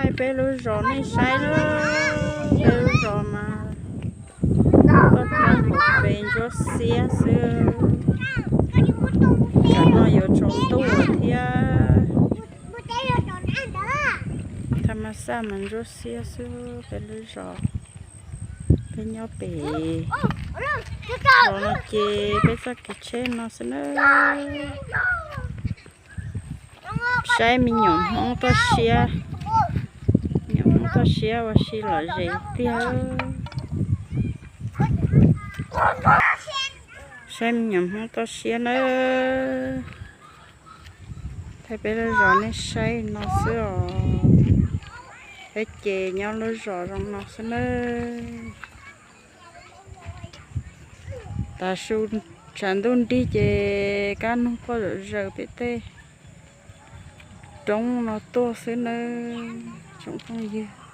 Peb lub zos nej saib na, peb lub zos mas toj roob pem ntsuab xiab xwb. Tsam no yuav tsaus ntuj thiab. Tha mas xaj mas ntsuab xiab xwb peb lub zos. Peb nyob pem zos no ces peb txoj kev tsheb no xwb na. Saib me nyuam Hmoob toj siab, me nyuam Hmoob toj siab ua si lom zem tiag. Saib me nyuam Hmoob toj siab nawb. Thaij peb lub zos nej saib no xwb os. Peb ces nyob lub zos zoo no xwb nawb. Tav su tshav ntuj nrig ces kab noog quaj zom zaws pem tej roob no tuaj xwb nawb tsoom phooj ywg.